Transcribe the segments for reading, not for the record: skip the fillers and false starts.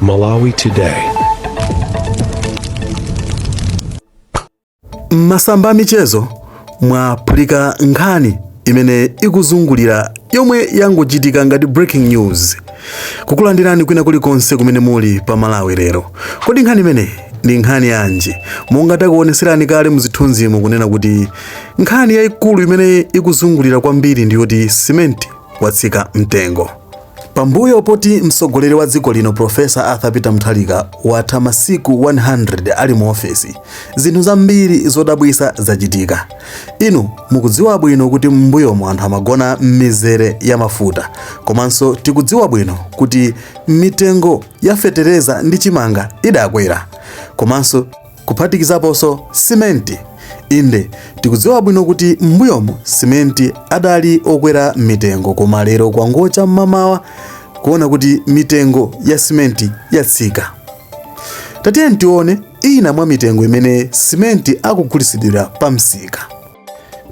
Malawi Today. M'masamba a michezo mwaphulika nkhani imene ikuzungulira yomwe yangochitika ngati breaking news. Kukulandirani kwina kulikonse kumene muli pa Malawi lero. Kodi nkhani imeneyi ndi nkhani yanji? Monga takuoneserani kale muzithunzimo kunena kuti nkhani yayikulu imene ikuzungulira kwambiri ndi yoti simenti watsika mtengo. Pambuyo poti mtsogoleri wa dziko lino Professor Arthur Peter Mutharika watha masiku 100 ali mu ofesi, zinthu zambiri zodabwisa zachitika. Inu mukudziwa bwino kuti m'mbuyomu anthu amagona m'mizere ya mafuta, komanso tikudziwa bwino kuti mitengo ya fetereza ndi chimanga idakwera, komanso kuphatikizaponso simenti. Inde, tikudziwa bwino kuti m'mbuyomu simenti adali okwera mitengo koma lero kwangocha mmamawa kuona kuti mitengo ya simenti yatsika. Tatiyeni tione ina mwa mitengo imene simenti akugulitsidwira pa msika.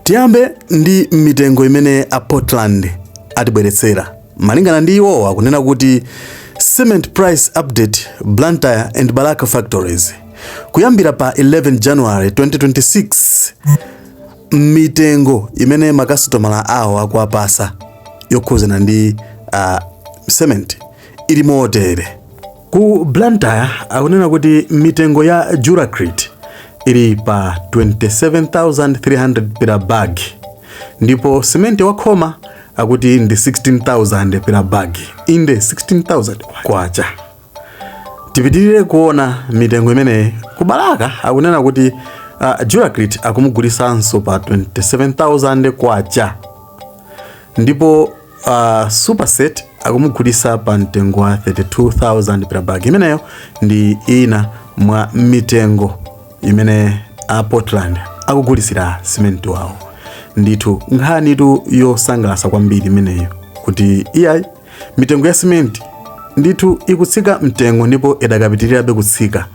Tiyambe ndi mitengo imene a Portland atibweretsera. Malingana ndi iwowa akunena kuti cement price update Blantyre and Balaka factories kuyambira pa 11 January 2026 mitengo imene makasitomala awo akuwapasa yokhuzana ndi cement ili motere. Ku Blantyre akunena kuti mitengo ya Duracrete ili pa 27,300 per bag ndipo simenti wa khoma akuti ndi 16,000 per bag, inde 16,000 kwacha. Tipitirire kuona mitengo imeneyi ku Balaka akunena kuti Duracrete akumugulisanso pa 27,000 kwacha ndipo Superset akumugulisa pa mtengo wa 32,000 per bag. Imeneyo ndi ina mwa mitengo imene a Portland akugulisira simenti wawo. Ndithu nkhanitu yosangalatsa kwambiri imeneyo kuti iyayi mitengo ya simenti ndithu ikutsika mtengo ndipo idakapitirirabe kutsika.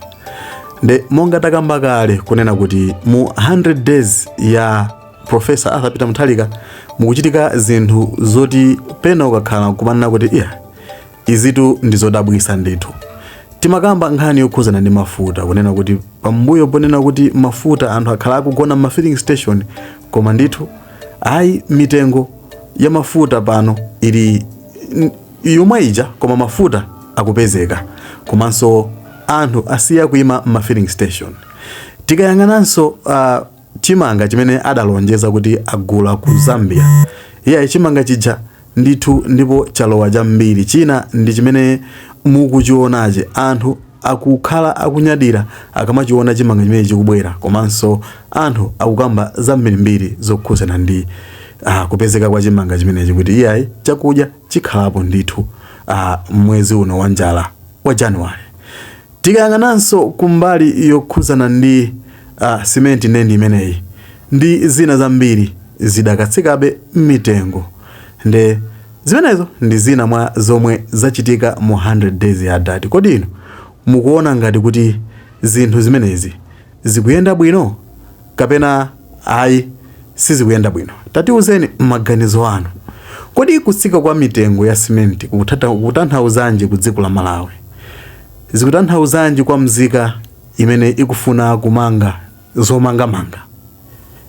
Nde monga takamba kale kunena kuti mu 100 days ya Professor Arthur Peter Mutharika mukuchitika zinthu zoti pena ukakhala kumanena kuti iya izitu ndi zodabwisa ndithu. Timakamba nkhani yokhuzana ndi mafuta kunena kuti pambuyo ponena kuti mafuta anthu akhala akugona ma filling station, koma ndithu ayi mitengo ya mafuta pano ili yomwe ija, koma mafuta akupezeka komanso anthu asiya kuima ma filling station. Tikayang'ananso chimanga chimene adalonjeza kuti agula ku Zambia, iyayi chimanga chija ndithu ndipo chalowa chambiri. China ndi chimene mukuchionachi, anthu akukhala akunyadira akamachiona chimanga chimene chikubwera, komanso anthu akukamba zambirimbiri zokhuzana ndi kupezeka kwa chimanga chimenechi kuti iyayi chakudya chikhalapo ndithu mwezi uno wa njala wa January. Tikayang'ananso kumbali yokhuzana ndi simenti ndendi imeneyi ndi zina zambiri zidakatsikabe mitengo. Nde zimenezo ndi zina mwa zomwe zachitika mu 100 days ya adadi. Kodi inu mukuona ngati kuti zinthu zimenezi zikuyenda bwino kapena ayi sizikuyenda bwino? Tatiuzeni maganizo anu. Kodi kutsika kwa mitengo ya simenti kukutanthauzanji ku dziko la Malawi? Zikutanthauzanji kwa mzika imene ikufuna kumanga zomangamanga?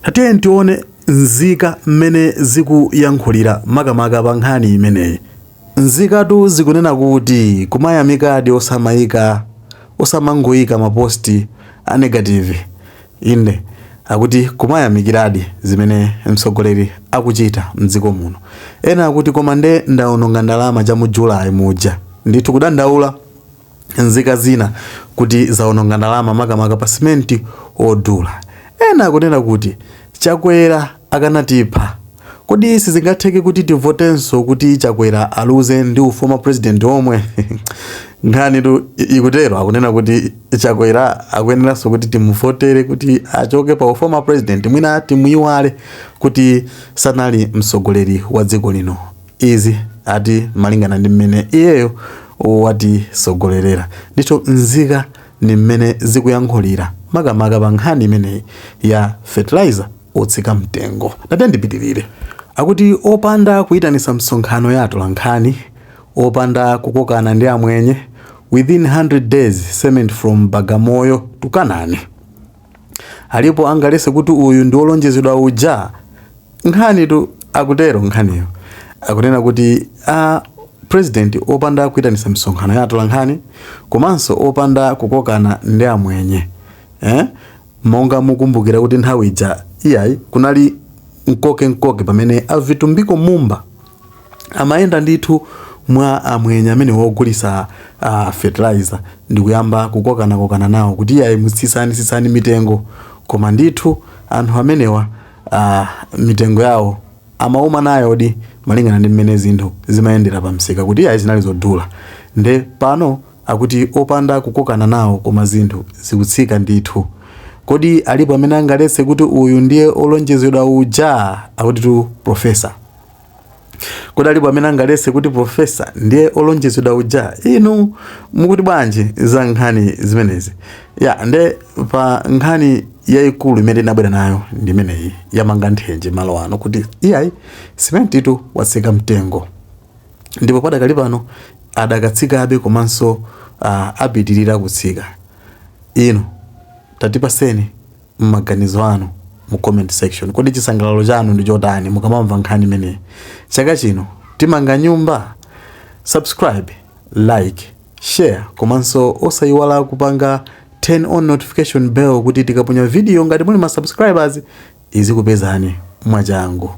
Tatiyeni tione nzika mmene zikuyankhulira makamaka pa nkhani imeneyi. Nzikatu zikunena kuti kumayamikadi osamayika osamangoyika ma post a negative. Inde akuti kumayamikiradi zimene mtsogoleri akuchita mdziko muno. Ena akuti koma nde ndaononga ndalama cha mu July muja. Ndithu kudandaula nzika zina kuti zaononga ndalama makamaka pa simenti odula. Ena akunena kuti Chakwera akanatipha. Kodi sizingatheke kuti tivotenso kuti Chakwera aluze ndi u former president omwe? Nkhanitu ikutero, akunena kuti Chakwera akuyeneranso kuti timuvotere kuti achoke pa u former president, mwina timuyiwale kuti sanali mtsogoleri wa dziko lino. Izi ati malingana ndi mmene iyeyo watisogolerera. Ndithu nzika ndi mmene zikuyankhulira makamaka pa nkhani imeneyi ya fertilizer otsika mtengo. Tate ndipitirire. Akuti opanda kuyitanisa msonkhano ya atolankhani, opanda kukokana ndi amwenye, Within 100 days, cement from Bagamoyo to Canaan. Alipo angalese kuti uyu ndi wolonjezedwa uja? Nkhani tu akutero nkhaniyo, akunena kuti a president opanda kuyitanisa misonkhano ya atolankhani komanso opanda kukokana ndi amwenye, eh? Monga mukumbukira kuti nthawi ija iyayi kunali mkoke mkoke pamene a Vitumbiko Mumba amayenda ndithu mwa amwenye amene wogulisa fertilizer ndikuyamba kukokanakokana nawo kuti iyayi, mutsitsani tsitsani mitengo, koma ndithu anthu amenewa mitengo yawo amauma nayo di malingana ndi mmene zinthu zimayendera pa msika, kuti iyayi, zinali zodula. Nde pano akuti opanda kukokana nawo, koma zinthu zikutsika ndithu. Kodi alipo amene angaletse kuti uyu ndiye olonjezedwa uja? Akuti tu professor. Kodi alipo amene angaletse kuti professor ndiye olonjezedwa uja? Inu mukuti bwanji za nkhani zimenezi? Ya, nde pa nkhani yayikulu imene inabwera nayo ndi imeneyi yamanga nthenje malo ano, kuti iyayi, simentitu watsika mtengo ndipo padakali pano adakatsikabe komanso apitirira kutsika. Inu tatipaseni maganizo anu mu comment section. Kodi chisangalalo chanu ndi chotani mukamamva nkhani imeneyi? Chaka chino timanga nyumba? Subscribe, like, share, komanso osayiwala kupanga turn on notification bell kuti tikaponya video, ngati muli ma subscribers, izikupezani mwachangu.